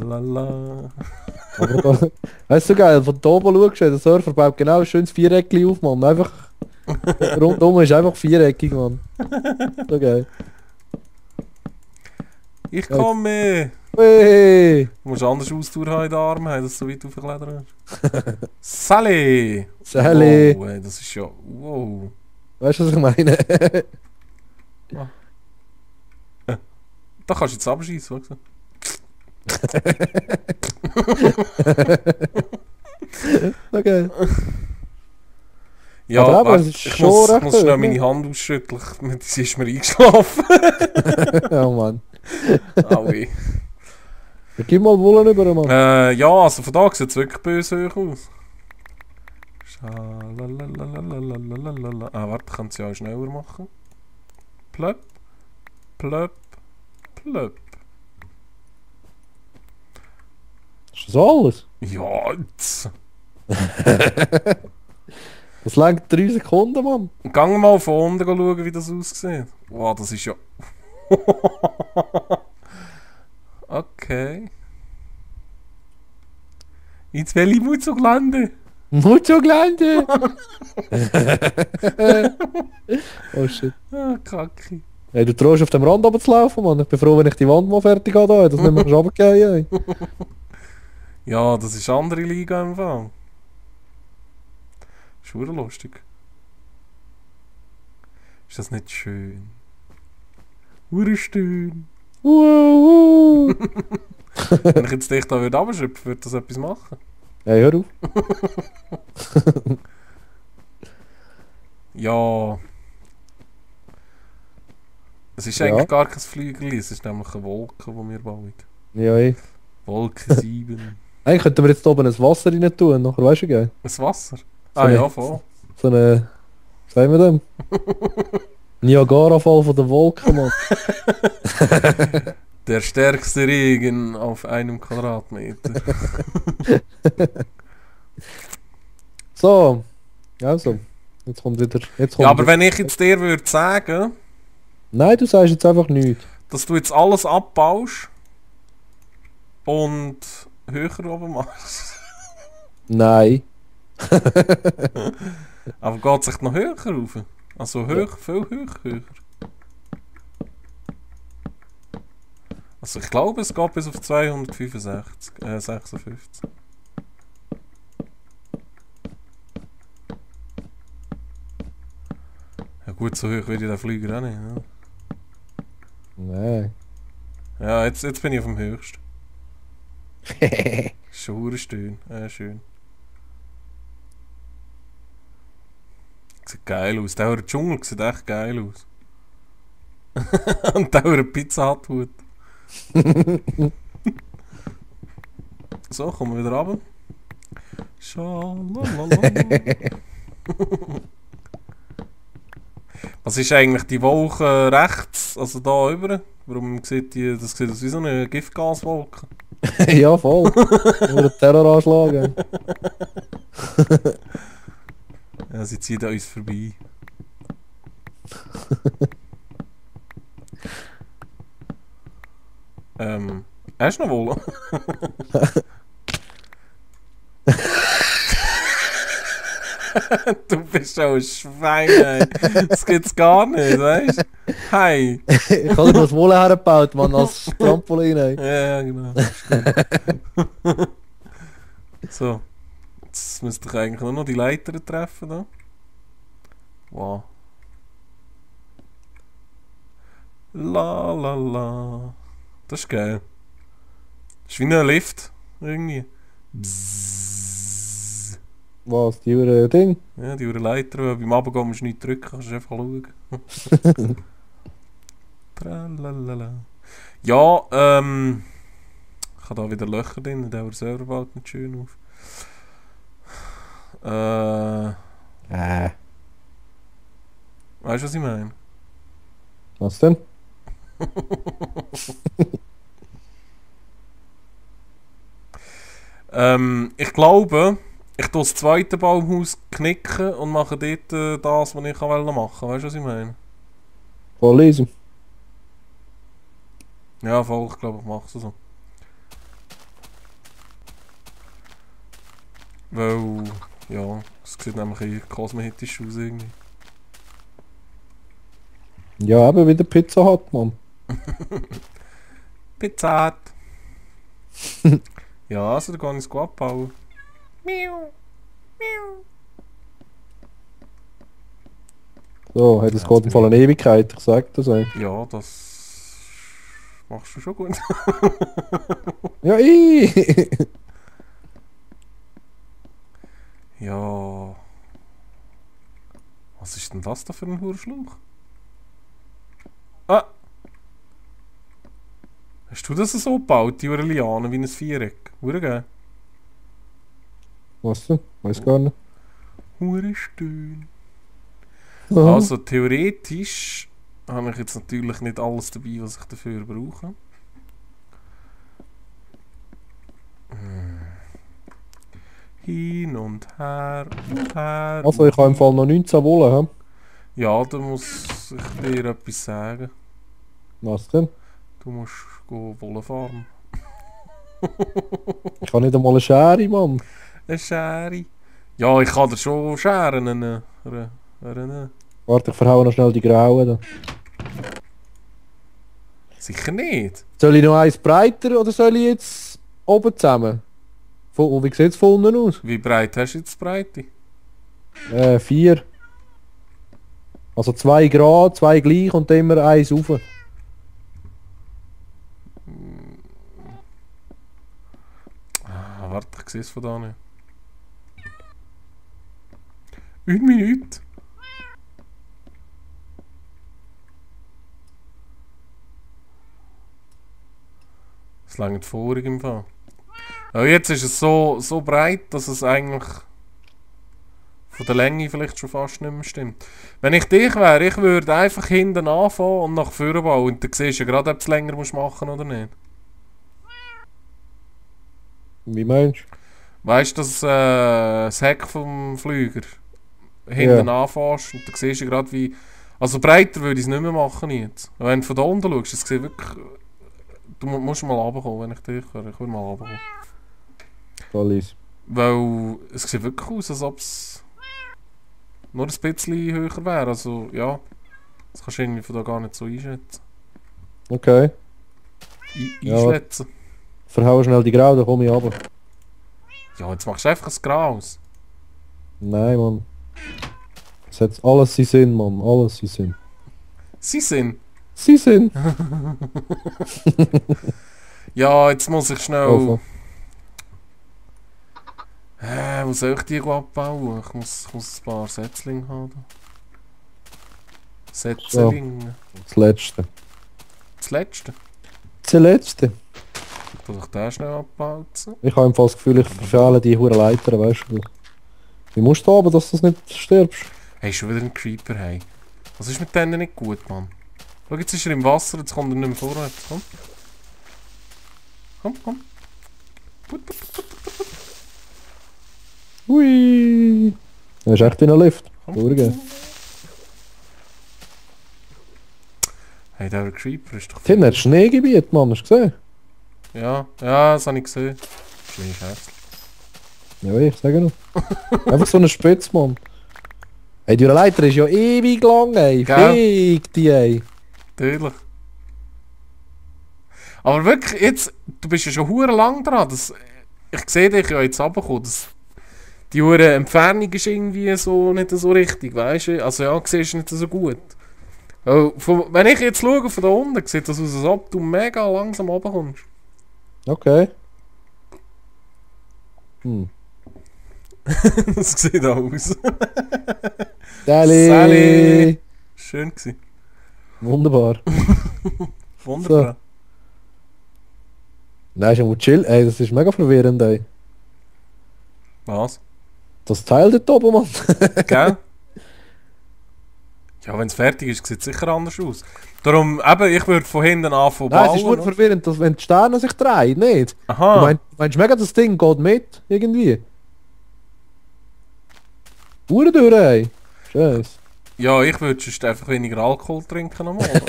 Schalala. Aber da, weißt du geil, von da oben schaust du, der Surfer baut genau ein schönes Viereckchen auf, Mann. Einfach, rundum ist einfach viereckig, Mann. So geil. Ich Ja, jetzt. komme! Hey, Du musst anders Ausdauer haben in den Armen, dass du so weit aufgeklettert hast. Sally! Sally! Wow, ey, das ist ja... Wow. Weißt du, was ich meine? Da kannst du jetzt abschießen, was? Okay. Ja, Aber eben, warte, es ist ich schon muss, recht muss schnell hoch, ne? meine Hand ausschütteln. Sie ist mir eingeschlafen. Ja, Mann. Aui. Ja, gib mal Wollen über, Mann. Ja, also von da sieht es wirklich böse hoch aus. Schalalalalalalalala. Ah, warte, ich kann es ja auch schneller machen. Plöpp, plöpp, plöpp. Ist das alles? Ja, jetzt. Das langt 3 Sekunden, Mann. Gang mal von unten schauen, wie das aussieht. Wow, das ist ja... Okay. Jetzt will ich Mutter landen. Mucho grande! Oh shit. Ah, Kacke. Hey, du traust auf dem Rand runterzulaufen, Mann. Ich bin froh, wenn ich die Wand mal fertig habe, da, dass nicht mehr runtergehen. Ja, das ist eine andere Liga im Fall. Ist verdammt lustig. Ist das nicht schön? Verdammt schön. Wow! Wenn ich jetzt dich da würde abschöpfen, würde das etwas machen? Hey, hör auf. Ja. Es ist Ja. eigentlich gar kein Flügel, es ist nämlich eine Wolke, die wir bauen. Ja, ey. Wolke 7. Eigentlich könnten wir jetzt hier oben ein Wasser rein tun, nachher weißt du, geil. Ein Wasser? So Ah eine- ja, voll. So eine. Was sagen wir dem? Niagara-Fall von der Wolken, Mann. Der stärkste Regen auf einem Quadratmeter. So. Also. Jetzt kommt wieder. Jetzt kommt Ja, aber wieder. wenn ich jetzt dir würde sagen, Nein, du sagst jetzt einfach nichts. dass du jetzt alles abbaust und höher oben machst. Nein. Aber geht sich noch höher rauf? Also hoch, viel höher. Also ich glaube, es geht bis auf 265, 56. Ja gut, so hoch würde ich den Flieger auch nicht. Ne? Nein. Ja, jetzt bin ich auf dem höchsten. Schon schön. Schön. Sieht geil aus. Der Dschungel sieht echt geil aus. Und der Pizza Hut Hut. So, kommen wir wieder runter. Schalalala. Was ist eigentlich die Wolke rechts, also da über? Warum sieht die, das sieht aus wie so eine Giftgaswolke? Ja, voll. Nur ein Terroranschlag. Ey. Ja, sie zieht an uns vorbei. Hast du noch wohl? Du bist schon ein Schwein, ey. Das gibt's gar nicht, weißt du? Hi. Ich habe dir das Wolle hergebaut, Mann, als Trampolin. Ey. Ja, genau. So. Jetzt müsste ich eigentlich nur noch die Leiter treffen. Da. Wow. La la la. Das ist geil. Das ist wie ein Lift. Irgendwie. Bzzz. Was, die Ding? Ja, die Leiter, weil beim Abgehen musst du nicht drücken, kannst du einfach schauen. Tralalala. Ja, ich habe da wieder Löcher drin, der selber baut nicht schön auf. Weißt du, was ich meine? Was denn? Ich glaube, ich tue das zweite Baumhaus knicken und mache dort das, was ich machen wollte. Weißt du, was ich meine? Voll easy. Ja, voll, ich glaube, ich mache es so. Weil, ja, es sieht nämlich eher kosmetisch aus irgendwie. Ja, eben wieder Pizza hat, Mann. Pizza Hut. Ja, also da kann ich es gut abbauen. Miau. Miau. So, hat das geht im Fall eine Ewigkeit, ich sag das euch. Ja, das machst du schon gut. Ja, Ja. Was ist denn das da für ein Hurschlauch? Ah! Hast du das so gebaut, die Liane, wie ein Viereck? Hure geil. Was denn? Weiß gar nicht. Hure schön. Aha. Also theoretisch habe ich jetzt natürlich nicht alles dabei, was ich dafür brauche. Hin und her und her. Also, ich habe im Fall noch 19 Wolle, hä? Ja, da muss ich dir etwas sagen. Was denn? Du musst Wolle farmen. Ich habe nicht einmal eine Schere, Mann. Eine Schere. Ja, ich kann dir schon scheren. Warte, ich verhaue noch schnell die Grauen da. Sicher nicht. Soll ich noch eins breiter oder soll ich jetzt oben zusammen? Und wie sieht es von unten aus? Wie breit hast du jetzt die Breite? 4. Also 2 Grad, 2 gleich und dann immer eins rauf. Ah, warte, ich sehe es von da nicht. 1 Minute. Das langt vorig im Fall. Ja, jetzt ist es so breit, dass es eigentlich von der Länge vielleicht schon fast nicht mehr stimmt. Wenn ich dich wäre, ich würde einfach hinten anfangen und nach vorne bauen. Und dann siehst du ja gerade, ob du es länger machen musst oder nicht. Wie meinst du? Weißt du, das Heck vom Flüger hinten anfährst und dann siehst du gerade wie... Also breiter würde ich es nicht mehr machen jetzt. Wenn du von da unten schaust, es sieht wirklich... Du musst mal runterkommen, wenn ich dich höre. Ich will mal runterkommen. Voll easy. Weil es sieht wirklich aus, als ob es nur ein bisschen höher wäre. Also ja, das kannst du irgendwie von da gar nicht so einschätzen. Okay. Ja. Einschätzen. Verhaue schnell die Grauen, dann komme ich runter. Ja, jetzt machst du einfach ein Graus. Nein, Mann. Es hat alles seinen Sinn, Mann. Alles seinen Sinn. Sie sind. Sie sind. Ja, jetzt muss ich schnell... Also. Wo soll ich die abbauen? Ich muss ein paar Setzlinge haben. Setzlinge. Das Letzte. Das letzte. Das Letzte. Ich tue doch den schnell abbauen. Ich habe im Fall das Gefühl, ich verfehle die hure Leiter, weißt du. Wie musst du aber, dass du nicht stirbst? Hey, schon wieder ein Creeper, hey. Was ist mit denen nicht gut, Mann? Schau, jetzt ist er im Wasser, jetzt kommt er nicht mehr vorwärts. Komm. Komm, komm. Put, put, put, put, put. Hui. Das ist echt in einem Lift. Komm. Durchgehen. Hey, der Creeper ist doch... Tim hat Schneegebiet, Mann, hast du gesehen? Ja, das habe ich gesehen. Schnee ist hässlich. Ja, ich sage noch. Einfach so eine Spitze, Mann. Hey, die Leiter ist ja ewig lang, ey. Gell? Fick die, ey. Natürlich. Aber wirklich, jetzt, du bist ja schon hure lang dran. Ich sehe dich ja jetzt runterkommen. Die hure Entfernung ist irgendwie so nicht so richtig, weißt du? Also ja, siehst du nicht so gut. Wenn ich jetzt schaue von da unten, sieht das aus, als ob du mega langsam runterkommst. Okay. Hm. Das sieht auch aus. Sally! Sally! Schön gewesen. Wunderbar. Wunderbar. Nein, ist ja mal chill. Ey, das ist mega verwirrend, ey. Was? Das Teil dort oben, Mann. Gell? Ja, wenn es fertig ist, sieht es sicher anders aus. Darum, eben, ich würde von hinten anfangen Nein, es ist bauen, nur verwirrend, dass wenn die Sterne sich drehen, nicht? Aha. Du meinst mega, das Ding geht mit, irgendwie? Uhr durch, ey. Scheiße. Ja, ich würde sonst einfach weniger Alkohol trinken am Abend.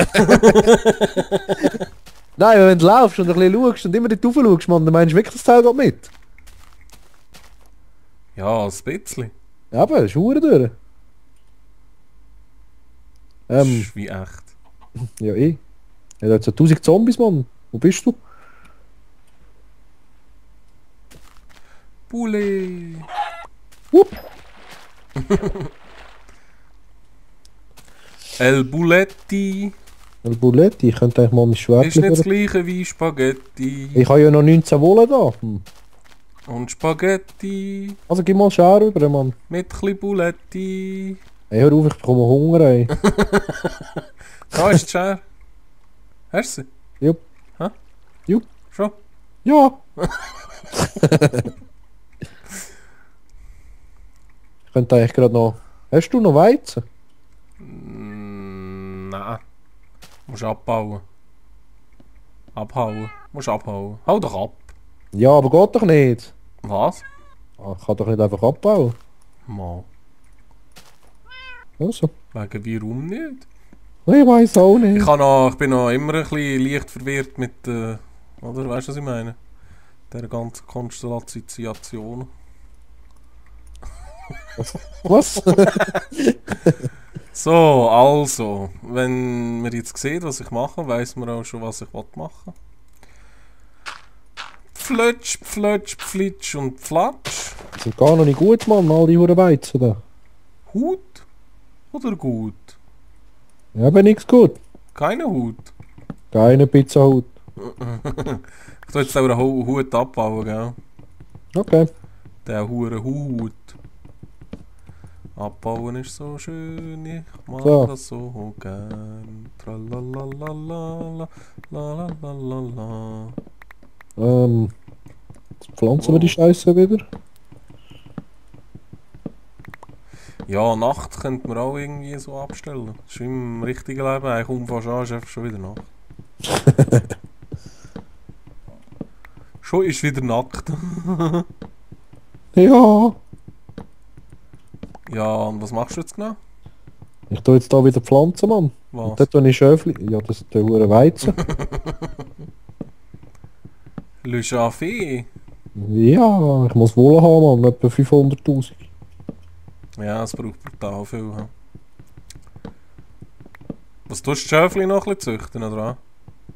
Nein, wenn du laufst und ein bisschen schaust und immer dort rauf schaust, Mann, dann meinst du wirklich, das Teil geht mit? Ja, ein bisschen. Eben, ist Hure durch. Das ist wie echt. Ja eh. Ja, da hat so 1000 Zombies, Mann. Wo bist du? Poulet! Wupp. El Buletti El Buletti, ich könnte eigentlich mal mein Schwert ist nicht das liefern. gleiche wie Spaghetti. Ich habe ja noch 19 Wolle da. Und Spaghetti Also gib mal Schere rüber, Mann. mit chli Buletti. Ey, hör auf, ich bekomme Hunger, ey. Da ist die Schere. Hast du sie? Jupp. Hä? Jupp. Schon? Ja. Ich könnte eigentlich gerade noch... Hast du noch Weizen? Nein. Musst abbauen. Abhauen. Musst abhauen. Hau doch ab. Ja, aber geht doch nicht. Was? Ah, ich kann doch nicht einfach abbauen. Mal. Also. Wegen wie rum nicht? Ich weiß auch nicht. Ich bin noch immer ein bisschen leicht verwirrt mit oder weißt du, was ich meine? Der ganzen Konstellation. Was? So, also, wenn man jetzt sieht, was ich mache, weiss man auch schon, was ich machen will. Pflötsch, Pflötsch, Pflitsch und Pflatsch. Die sind gar noch nicht gut, Mann, all die Huren Weizen da. Hut oder gut? Ja, aber nichts gut. Keine Hut. Keine Pizzahut. Ich tue jetzt auch einen Hut abbauen, gell? Okay. Der hure Hut. Abbauen ist so schön, ich mag So. das so gern. Tralalalala, lalalala. Jetzt pflanzen wir die Scheiße wieder. Ja, Nacht könnte man auch irgendwie so abstellen. Das ist wie im richtigen Leben, eigentlich umfasst an, ist einfach schon wieder Nacht. Schon ist wieder nackt. Ja. Ja, und was machst du jetzt genau? Ich tue jetzt da wieder pflanzen, Mann. Was? Und dort tue ich Schöfli. Ja, das ist der Huren Weizen. Le Chaffee. Ja, ich muss Wolle haben, Mann. Etwa 500'000. Ja, es braucht brutal viel. He? Was tust du Schäfli noch ein bisschen züchten, oder was?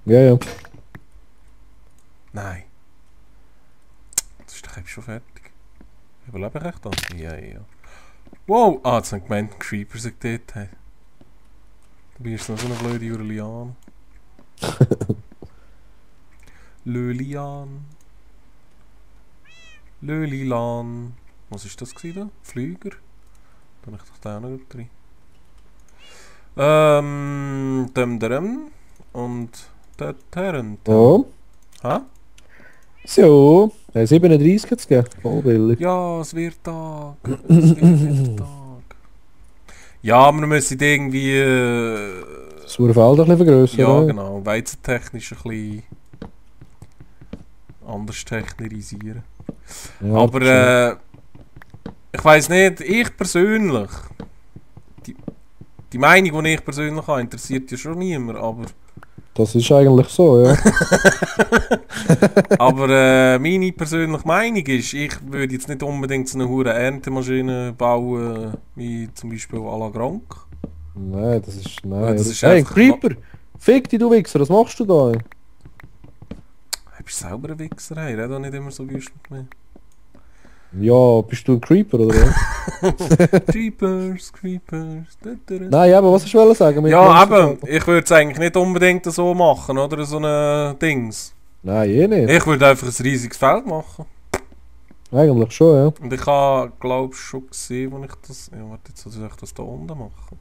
Ja, ja. Nein. Das ist doch eben schon fertig. Überlebe ich echt das? Ja, ja. Wow! Ah, jetzt haben ich gemeint, Creeper sich dort haben. Du bist noch so eine blöde Julian. Lölian. Lölilan. Was ist das gewesen da? Flüger? Da habe ich doch den auch noch drin. Und dort herren. Ja. Hä? So. 37 jetzt gegeben. Voll billig. Ja, es wird Tag. Es wird wieder Tag. Ja, wir müssen irgendwie. Das Feld ein bisschen vergrössern. Ja, oder? genau. Weizentechnisch ein bisschen anders technisieren. Ja, Aber ich weiss nicht, ich persönlich. Die Meinung, die ich persönlich habe, interessiert ja schon niemand, aber. das ist eigentlich so, ja. Aber meine persönliche Meinung ist, ich würde jetzt nicht unbedingt so eine hure Erntemaschine bauen, wie zum Beispiel à la Gronk. Nein, das ist... Ja, Nein. das ist hey, einfach- Creeper! Fick dich, du Wichser, was machst du da? Du bist selber ein Wichser, hey, red doch nicht immer so wüst mit mir. Ja, bist du ein Creeper, oder was? Creepers, Creepers. Nein, aber was willst du sagen? mit Ja, Menschen- eben, ich würde es eigentlich nicht unbedingt so machen, oder? So ein Dings. Nein, eh nicht. Ich würde einfach ein riesiges Feld machen. Eigentlich schon, ja. Und ich habe, glaube ich, schon gesehen, wo ich das... Ja, warte, jetzt soll ich das da unten machen.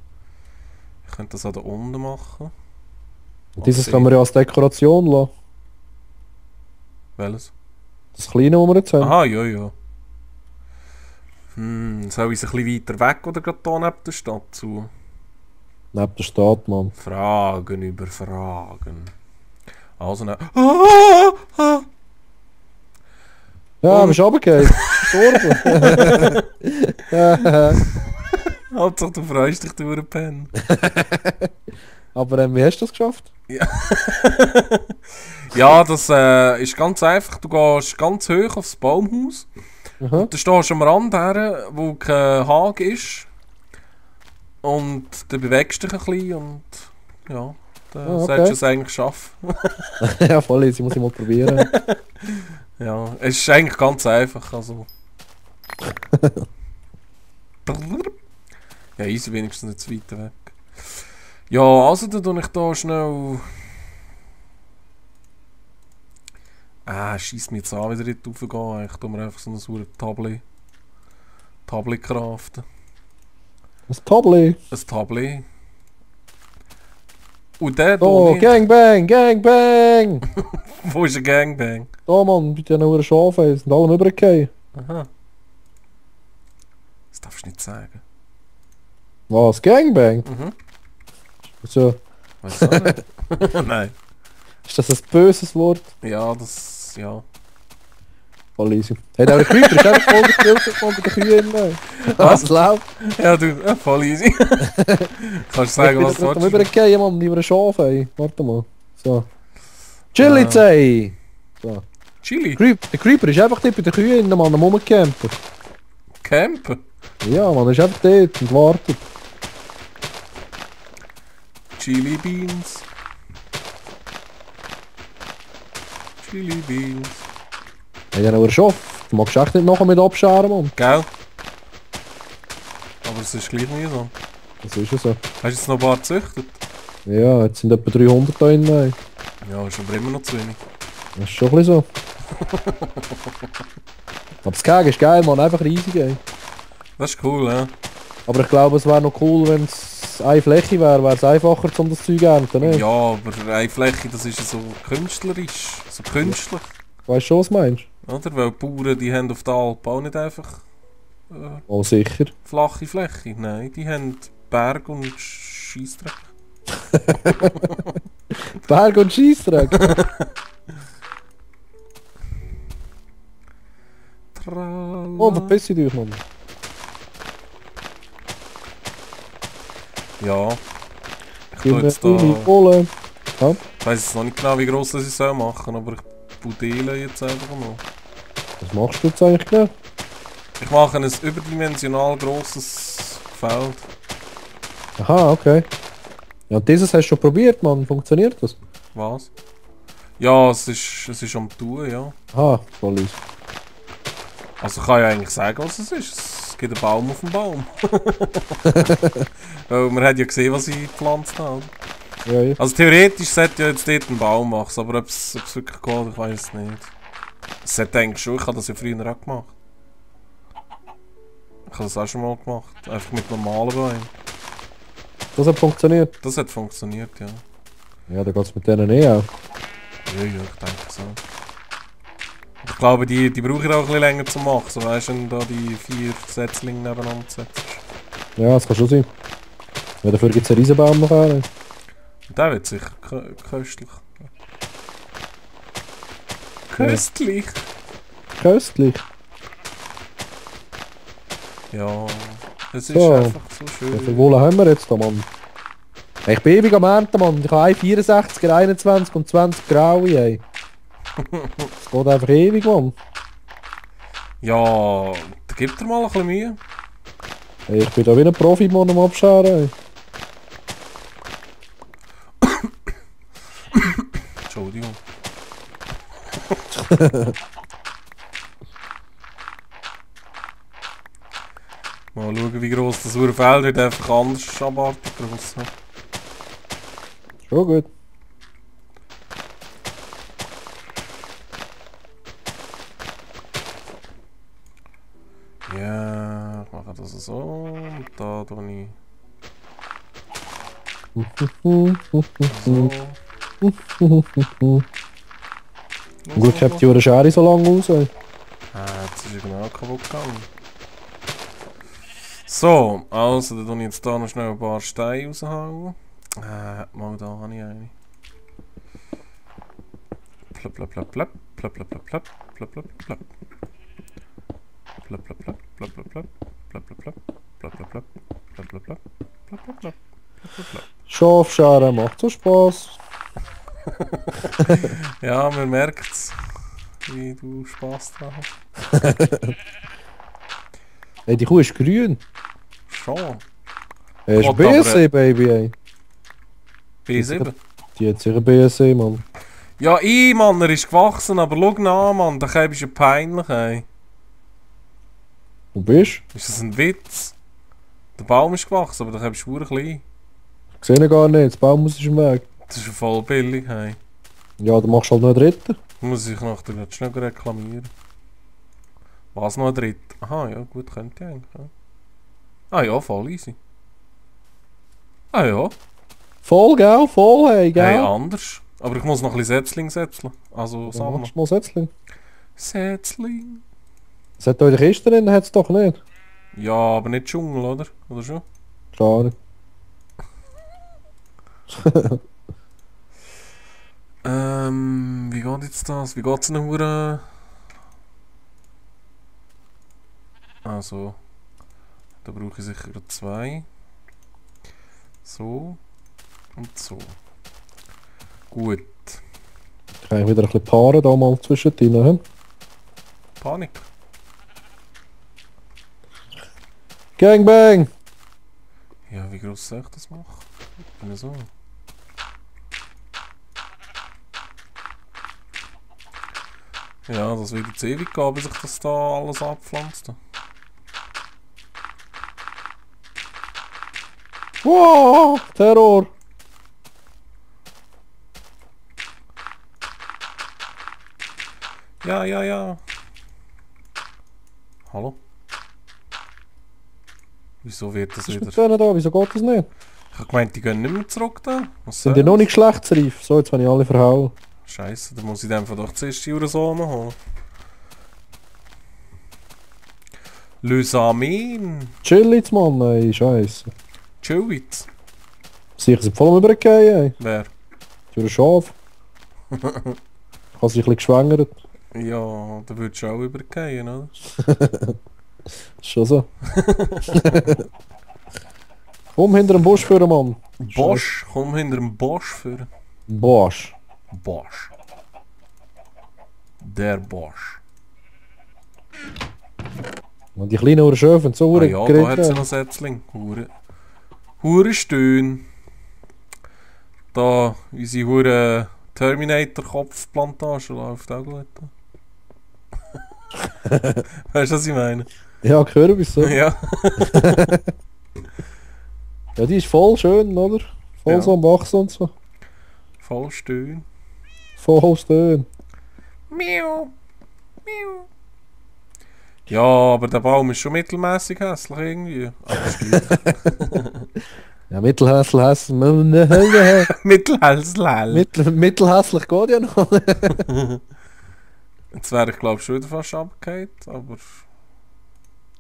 Ich könnte das auch da unten machen. Und dieses können wir ja als Dekoration lassen. Welches? Das kleine, das wir jetzt haben. Aha, ja, ja. Soll ich es ein bisschen weiter weg oder gerade hier neben der Stadt zu? Neben der Stadt, Mann. Fragen über Fragen. Also, ne. Ah! Ja, Und- bist du runtergefallen? Gestorben. Hauptsache, du freust dich durch den Pen. Aber wie hast du das geschafft? Ja, das ist ganz einfach. Du gehst ganz hoch aufs Baumhaus Aha. Und da stehst du am Rand her, wo kein Haken ist. Und dann bewegst du dich ein bisschen und ja, dann Ah, okay. solltest du es eigentlich schaffen. Ja, voll easy, muss ich mal probieren. Ja, es ist eigentlich ganz einfach, also. Ja, easy, wenigstens nicht zu weit weg. Ja, also dann tue ich da schnell... schießt mich jetzt an, wieder dort raufgehen. Ich tue mir einfach so ein saures Tablet craften. Was Tabli? Ein Tablet. Und der Oh, Gangbang, Gangbang! Wo ist ein Gangbang? Da, Mann, mit diesen Uhren Schafen, sind alle übergefallen. Aha. Das darfst du nicht sagen. Was, Gangbang? Mhm. Also, Weißt du nicht? Nein. ist das ein böses Wort? Ja, das... Ja. Voll easy. Hey, der Creeper ist einfach voll gekillt von den Kühen. Was läuft? Ja, du, voll easy. Kannst du sagen, was du willst? Ich bin willst? übergefallen, Mann, die Uhren Schafen, ey. Warte mal. So. Chili, ey! So. Chili? Der Creeper ist einfach dort bei den Kühen, Mann, am Rumcampen. Campen? Ja, Mann, er ist einfach dort und wartet. Chili Beans. Chili Beans. Hey, der Uhren Schaf. Du magst echt nicht nachher mit abscheren, Mann. Gell? Aber es ist gleich mühsam. Das ist ja so. Hast du jetzt noch ein paar gezüchtet? Ja, jetzt sind etwa 300 da drin, ey. Ja, ist aber immer noch zu wenig. Das ist schon ein bisschen so. Aber das Keg ist geil, Mann, einfach riesig, ey. Das ist cool, ja. Aber ich glaube, es wäre noch cool, wenn es eine Fläche wäre, wäre es einfacher, um das Zeug zu ernten, ne? Ja, aber eine Fläche, das ist ja so künstlerisch, so künstlich, Weißt du schon, was du meinst? oder? Weil die Bauern, die haben auf der Alp auch nicht einfach Oh, sicher. flache Fläche. Nein, die haben Berg und Scheissdreck. Berg und Scheissdreck. Oh, verpiss dich, Mann. Ja. Ich Gib tue mir jetzt da... viele Kohle. Ich weiss jetzt noch nicht genau, wie gross das ich soll machen, aber ich budele jetzt einfach mal. Was machst du jetzt eigentlich genau? Ich mache ein überdimensional grosses Feld. Aha, okay. Ja, und dieses hast du schon probiert, Mann. Funktioniert das? Was? Ja, es ist am Tun, ja. Aha, voll easy. Also ich kann ja eigentlich sagen, was es ist. Es gibt einen Baum auf dem Baum. Weil man hat ja gesehen, was ich gepflanzt habe. Ja, ja. Also theoretisch sollte ja jetzt dort ein Baum machen, aber ob es wirklich geht, ich weiß es nicht. Es sollte eigentlich schon, ich habe das ja früher auch gemacht. Ich habe das auch schon mal gemacht, einfach mit normalen Bäumen. Das hat funktioniert. Das hat funktioniert, ja. Ja, dann geht's mit denen eh auch. Ja, ich denke so. Ich glaube, die brauche ich auch ein bisschen länger zu machen, so weißt du, wenn du da die 4 Setzlinge nebeneinander setzt. Ja, das kann schon sein. Ja, dafür gibt es einen Riesenbaum nachher. Der wird sicher köstlich. Köstlich? Köstlich. Ja, es ist So. einfach so Wie viel schön. Wolle haben wir jetzt da, Mann? Hey, ich bin ewig am Ernten, Mann. Ich habe 1,64, 21 und 20 graue, ey. Das geht einfach ewig, Mann. Ja, da gibt er mal ein bisschen Mühe. Hey, ich bin da wie ein Profi, Mann, am Abscheren, ey. Entschuldigung. Mal schauen, wie gross das Urfeld wird, einfach anders abartig gross. Schon gut. Ja, ich mache das so und da tue ich so. Gut, ich hab die Schere so lange raus, ey. Jetzt ist er genau kaputt gegangen. So, also dann tue ich jetzt da noch schnell ein paar Steine raushauen. Mal da habe ich eine. Plöpp, plöpp, plöpp, plöpp, plöpp, plöpp, plöpp, plöpp, plöpp, plöpp, plöpp. Plöpp, plöpp, plöpp, plöpp, plöpp, plöpp, plöpp, plöpp, plöpp, plöpp, plöpp, plöpp, plöpp, plöpp, plöpp, plöpp, plöpp, plöpp, plöpp. Schafscheren macht so Spaß. Ja, man merkt's, wie du Spaß dran hast. Ey, die Kuh ist grün. Schon. Er ist Gott, BSE, Baby, ey. B7. Die hat sicher BSE, Mann. Ja, Mann, er ist gewachsen, aber schau nach, Mann, der Käbe ist ja peinlich, ey. Wo bist Ist das ein Witz? Der Baum ist gewachsen, aber der Käbe ist verdammt klein. du? Ich sehe ihn gar nicht, das Baumhaus ist im Weg. Das ist ja voll billig, hey. Ja, dann machst du halt noch einen dritten. Muss ich nachher grad schnell reklamieren. Was noch ein Dritt? Aha, ja gut, könnte ich eigentlich. Ja. Ah ja, voll easy. Ah ja, Voll, gell? Voll, hey, gell? hey, anders. Aber ich muss noch ein bisschen Setzling setzen. Also Dann sammeln. machst du mal Setzling. Setzling. Es hat eure Kiste drin, hat es doch nicht. Ja, aber nicht Dschungel, oder? Oder schon? Klar. Wie geht jetzt das? Wie geht's denn Hure? Also, da brauche ich sicher gerade 2. So und so. Gut. Ich kann wieder ein bisschen paaren da mal zwischendrin. Hm? Panik. Gangbang! Ja, wie groß soll ich das machen? Ich bin so. Ja, das wird jetzt ewig gehen, bis ich das da alles abpflanzt. Wow! Terror! Ja, ja, ja. Hallo? Wieso wird das Was ist wieder? mit denen da? Wieso geht das nicht? Ich hab gemeint, die gehen nicht mehr zurück da. Was Sind die noch nicht geschlechtsreif? So, jetzt habe ich alle verhauen. Scheiße, dann muss ich dem doch zuerst die Ursamen holen. Lysamin. Chill jetzt, Mann, ey, scheiße. Chillwitz. Sicher sind voll am Übergehen, ey. Wer? Für ein Schaf. Hat sich ein bisschen geschwängert. Ja, da würdest du auch übergehen, oder? Ist schon so. Komm hinter dem Busch führen, Mann. Bosch, komm hinter dem Bosch für. Bosch. Bosch. Der Bosch. Und die kleinen Uhrschöfen sind so Ah ja, da hat sie geritten. noch Setzling. Hure Stöhn. Da, unsere hure Terminator-Kopfplantage läuft auch gut. Weißt du, was ich meine? Ja, Kürbis, so. Ja. Ja, die ist voll schön, oder? Voll Ja. so am Wachsen und so. Voll Stöhn. Voll schön. Miau. Miau. Ja, aber der Baum ist schon mittelmäßig hässlich irgendwie. Aber ist gleich. Ja, mittelhässlich. Mittelhässlich. Mittelhässlich geht ja noch. Jetzt wäre ich glaube schon wieder fast abgehakt, aber...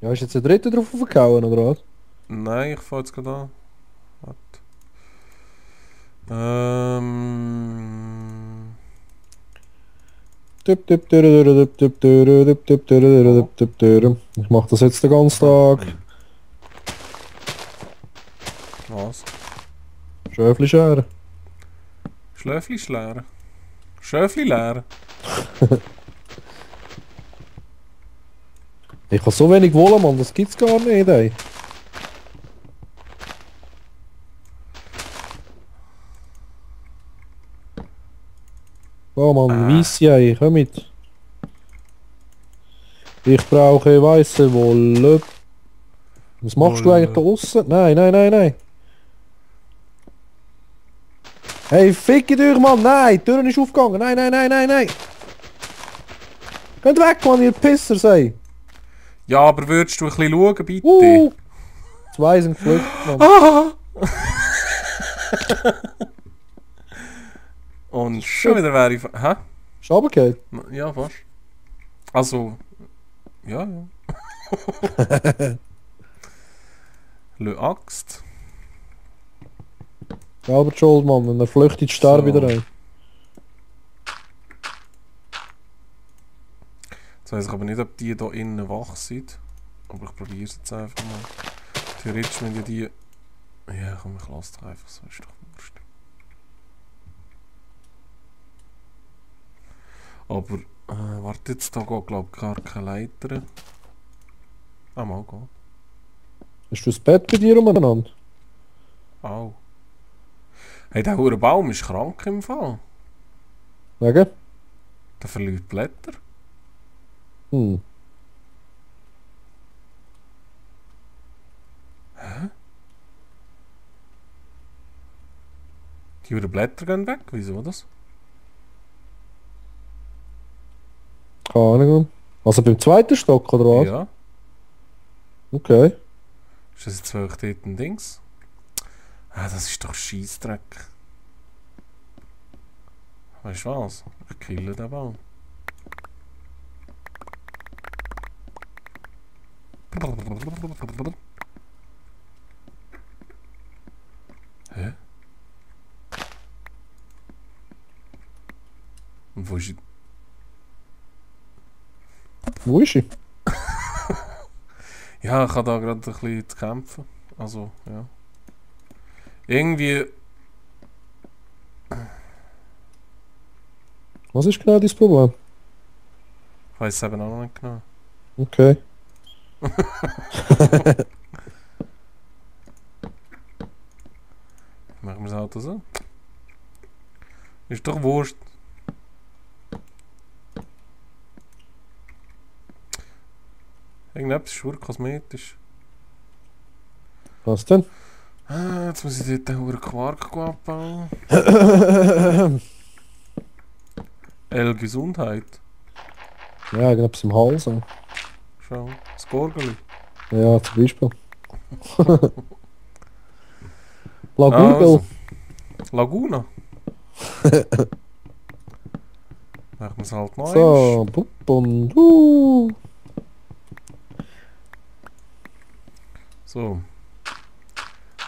Ja, ist jetzt der dritte drauf aufgehauen, oder was? Nein, ich fahr jetzt gerade an. Warte. Ich mach das jetzt den ganzen Tag. Was? Schöfli scheren. Schläfli schlären. Schöfli leeren. Ich habe so wenig Wolle, Mann, das gibt's gar nicht, ey. Oh Mann, weisse Ei, komm mit. Ich brauche weiße Wolle. Was machst du eigentlich da aussen? Nein, nein, nein, nein. Hey, ficke dich, Mann! Nein, die Tür ist aufgegangen! Nein, nein, nein, nein, nein! Geht weg, Mann, ihr Pisser, sei! Ja, aber würdest du ein bisschen schauen, bitte? Zwei sind geflüchtet, Mann. Ah! Und schon wieder wäre ich... Hä? Ist runtergefallen? Ja, fast. Also... Ja, ja. Le Axt. Albert schuld, Mann, und er flüchtet starr wieder rein. Jetzt weiss ich aber nicht, ob die hier innen wach sind. Aber ich probiere es jetzt einfach mal. Theoretisch wenn ja die... Ja, komm, ich lasse doch einfach so, ist doch wurscht. Aber, warte jetzt, da geht glaube ich gar keine Leiter. Ah, mal gut. Hast du das Bett bei dir umeinander? Au. Hey, der hure Baum ist krank im Fall. Wegen? Der verliert Blätter. Hm. Die hure Blätter gehen weg. Wieso das? Keine Ahnung. Also beim zweiten Stock, oder was? Ja. Okay. Ist das jetzt wirklich dort ein Dings? Ah, das ist doch Scheissdreck. Weißt du was? Ich kille den Baum. Hä? Und wo ist er? Wo ist sie? Ja, ich habe da gerade ein bisschen zu kämpfen. Also, ja. Irgendwie. Was ist genau dein Problem? Ich weiß es eben auch noch nicht genau. Okay. Machen wir es halt so. Ist doch wurscht. Irgendetwas ist schwer kosmetisch. Was denn? Ah, jetzt muss ich dort den hohen Quark abbauen. L Gesundheit. Ja, irgendetwas im Hals. Ja, Schau, das Gorgeli. ja zum Beispiel. Lagurgel. Also, Laguna. Machen wir es halt neu. So, bup und So.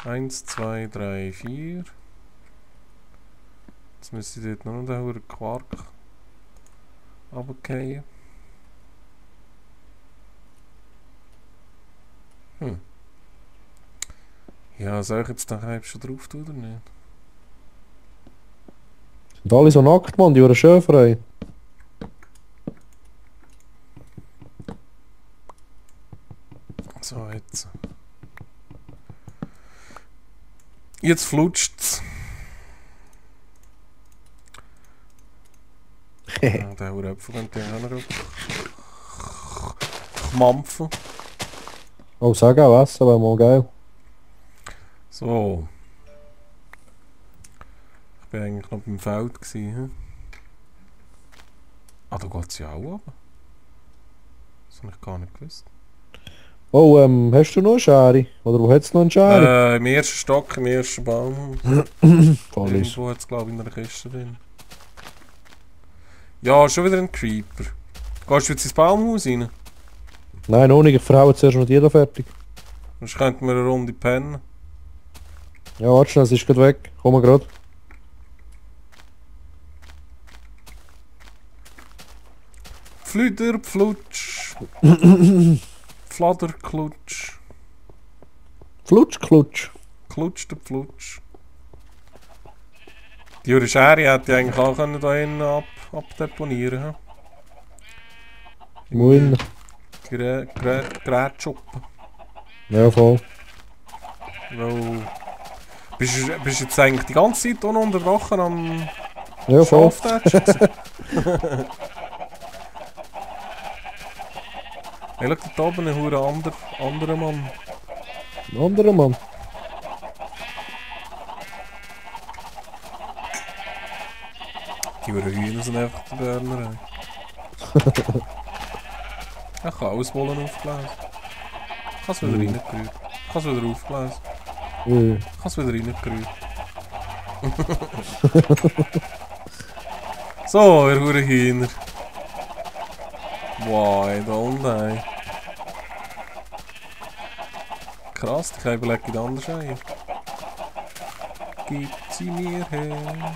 1, 2, 3, 4. Jetzt müsste ich dort noch den hohen Quark runterfallen. Ja, soll ich jetzt den Hype schon drauf tun oder nicht? Sind alle so nackt, Mann, die waren schön frei. So, jetzt. Jetzt flutscht's. Ja, der hohe Äpfel könnte ich auch noch mampfen. Oh, sag auch was, aber mal geil. So. Ich bin eigentlich noch beim Feld gewesen. Hm? Ah, da geht's ja auch runter. Das habe ich gar nicht gewusst. Oh, hast du noch eine Schere? Oder wo hat's noch eine Schere? Im ersten Stock, im ersten Baum. Voll ist. Irgendwo hat es, glaube ich, in einer Kiste drin. Ja, schon wieder ein Creeper. Gehst du jetzt ins Baumhaus rein? Nein, noch nicht. Ich verhaue zuerst noch die da fertig. Sonst könnten wir eine Runde pennen. Ja, warte schnell, es ist gerade weg. Komm gerade. Flüder, Flutsch. Fladerklutsch. Flutsch, klutsch. Klutsch der Flutsch. Die Jure Schere hätte ich eigentlich auch können da innen abdeponieren Moin. Gerätschuppen. Ja, voll. Weil... Bist du jetzt eigentlich die ganze Zeit ununterbrochen am Ja, voll. Schaftätschen gewesen? Hey, schau dort oben, ein hure anderer Mann. Ein anderer Mann. Die hure Hühner sind einfach die Berner. Ich kann alles wollen aufgelesen. Ich habe es wieder reingerührt. Ich habe es wieder aufgelesen. Ich habe es wieder reingerührt. So, ihr hure Hühner. Wow, da unten. Krass, die kann überlegen in anders ein. Gib sie mir her.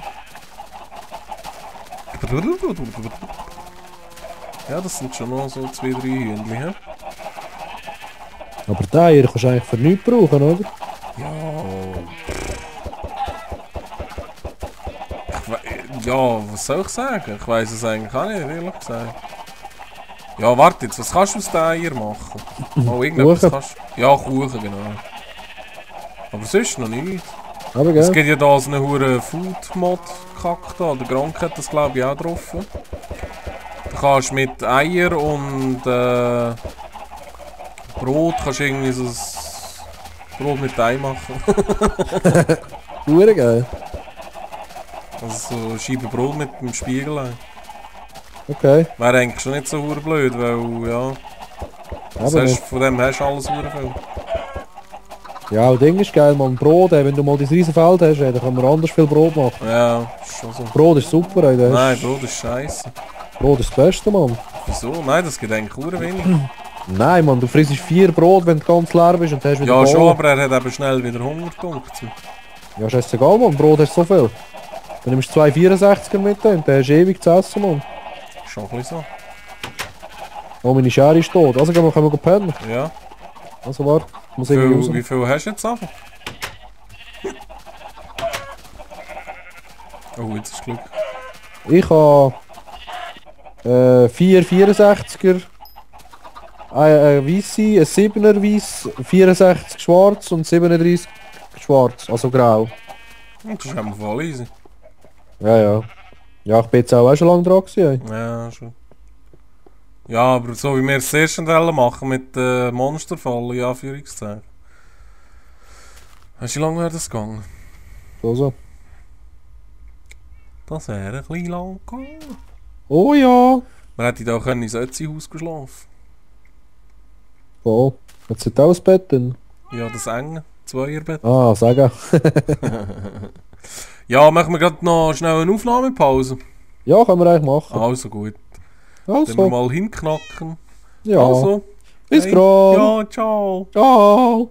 Ja, das sind schon noch so 2, 3 Hühnchen, hä? Aber den hier kannst du eigentlich für nichts brauchen, oder? Ja. Ja, was soll ich sagen? Ich weiß es eigentlich auch nicht, ehrlich gesagt. Ja, warte jetzt, was kannst du aus den Eiern machen? Oh, irgendetwas Kuchen. kannst du... Ja, Kuchen, genau. Aber sonst noch nicht. Aber Es gell? gibt ja da so einen huren Food-Mod-Kack da. Der Gronk hat das glaube ich auch drauf. Du kannst mit Eier und Brot kannst irgendwie so ein Brot mit Ei machen. Hure geil. Also so Scheibe Brot mit dem Spiegelei. Okay. Wäre eigentlich schon nicht so hure blöd, weil ja... Aber nicht. Von dem hast du alles hure viel. Ja, das Ding ist geil, man. Brot, ey, wenn du mal dein riesen Feld hast, ey, dann kann man anders viel Brot machen. Ja, ist schon so. Brot ist super, ey. Das Nein, ist, Brot ist scheiße. Brot ist das Beste, Mann. Wieso? Nein, das geht eigentlich hure wenig. Nein, Mann, du frisst 4 Brot, wenn du ganz leer bist und hast wieder Ja, schon, Bohlen. aber er hat eben schnell wieder Hunger gedunkt. Ja, scheißegal, Mann. Brot hast du so viel. Dann nimmst du 2 64er mit und dann hast du ewig zu essen, Mann. Schon ein bisschen Oh, meine Schere ist tot. Also können wir pennen. so. Ja. Also warte, ich muss irgendwie raus. Wie viel hast du jetzt einfach? Oh, jetzt ist Glück. Ich habe 4 64er, ein weisse, ein 7er weiss, 64 schwarz und 37 schwarz, also grau. Das ist einfach voll easy. Ja, ja. Ja, ich bin jetzt auch schon lange dran gewesen. Ey. Ja, schon. Ja, aber so wie wir es erst machen mit Monsterfallen, ja, Anführungszeichen. Weißt du, wie lange wäre das gegangen? Also. Das wäre ein bisschen lang gegangen. Oh ja. Man hätte da können ins Ötzi-Haus geschlafen. Voll. Jetzt hat auch das Bett drin. Ja, das enge Zweierbett. Ah, sagen. Ja, machen wir gerade noch schnell eine Aufnahmepause. Ja, können wir eigentlich machen. Also gut. Dann wir Also. mal hinknacken. Ja. Also. Bis Hey. grad. Ja, ciao. Ciao.